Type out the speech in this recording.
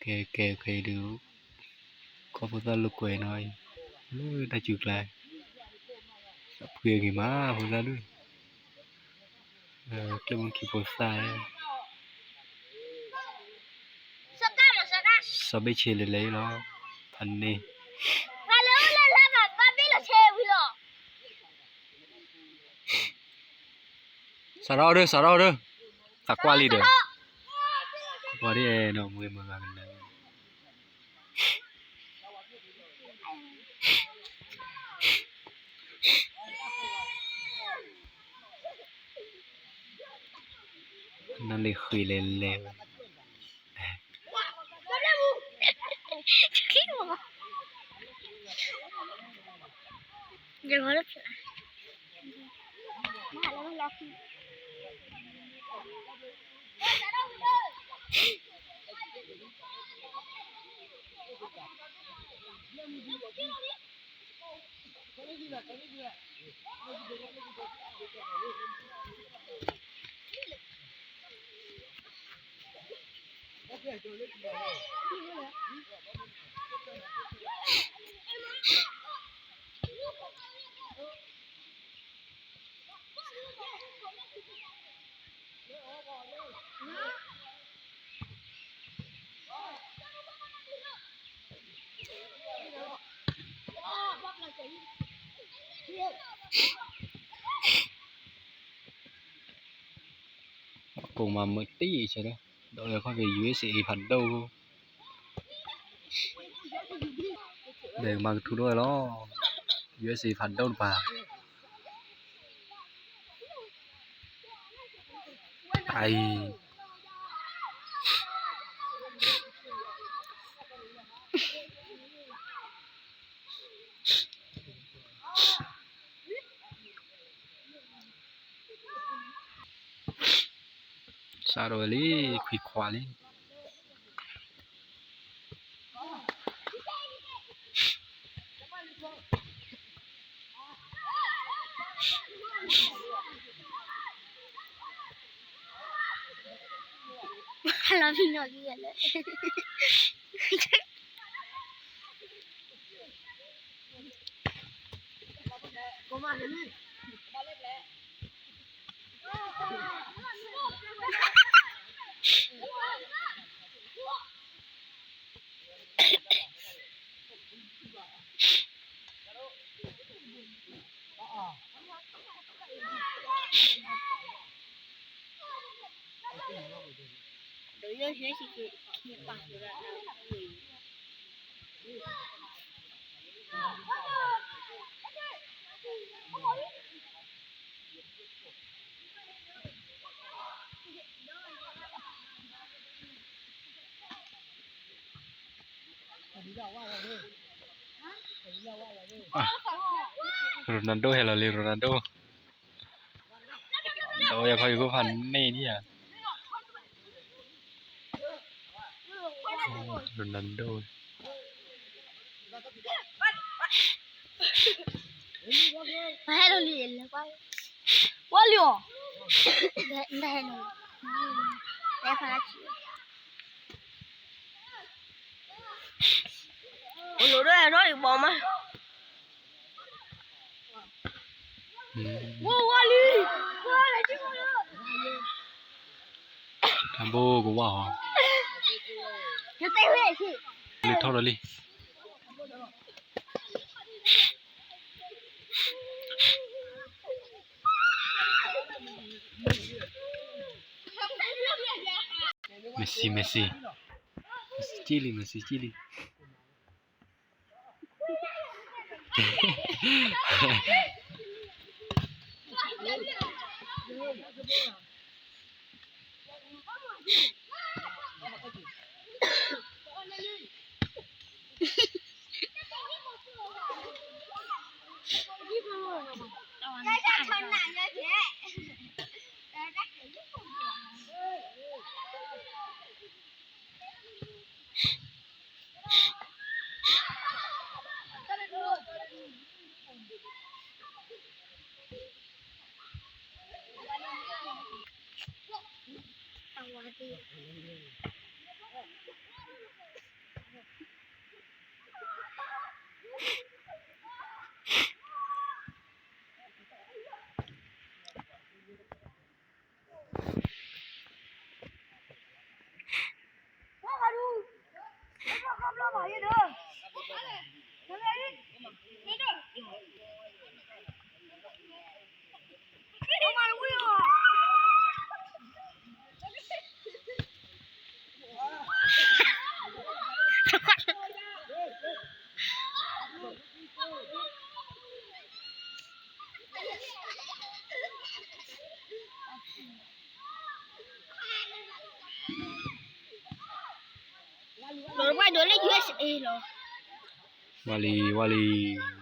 ကဲ ကဲ ခဲအံၤဒုး ခီၣ်ဖိသၣ်လိာ်ကွဲနီၤအံၤ လၢတၢ်စူၤကျါ သးဖှံအဂ့ၤမး ဖိသၣ်ဒုး ကျိၣ်မုၢ်ခံဖိသၣ် စီၤဘ့ၣ်ဆ့လဲၤလဲၤလီၤ ဖးန့ၢ် စးထီၣ်ဒုး စးထီၣ်ဒုး သးကွၢ်လံဒီး ကွၢ်ဒ်အဲၣ်ဒိးမူမုၢ်ဂၤ နလံၤဃံလဲၤလဲၤ ကိးမၤမုာ်တံၢ်ဆဲး, ဒီးခီၣ်က့ၤ ယူဢ့စ့အ့ ဖးဒိၣ်, ဒီးမၤကထူဒိၣ်ဝဲလီၤ, ယူဢ့စ့အ့ ဖးဒိၣ်တပၤ, အံၤ စးထီၣ်ဝဲလံ, ခွံခွါလံ. လီၤဖံနီၣ်က့ၤလၢ Ronaldo ဟဲလီၤလံ Ronaldo, ဒီးယခီယခိၣ်ဖးန့ၢ်ဒံးဧါ, Ronaldo ဟဲလီၤလံ, ဝါလံအီၤ, နဟဲလီၤ, တဲဖးလၢခံ အလိၤဒၣ်ဟဲထီၣ်အံၤဘီမး, ဝါဝါလံ, တၢ်ဘိကဝါဟီ, လၢထီၣ်ဒီးလံ. Messi, Messi, Messi ကံၣ်လံ, Messi ကံၣ်လံ. ဒိးလၢ U S A လီၤ. ဝါလံ ဝါလံ.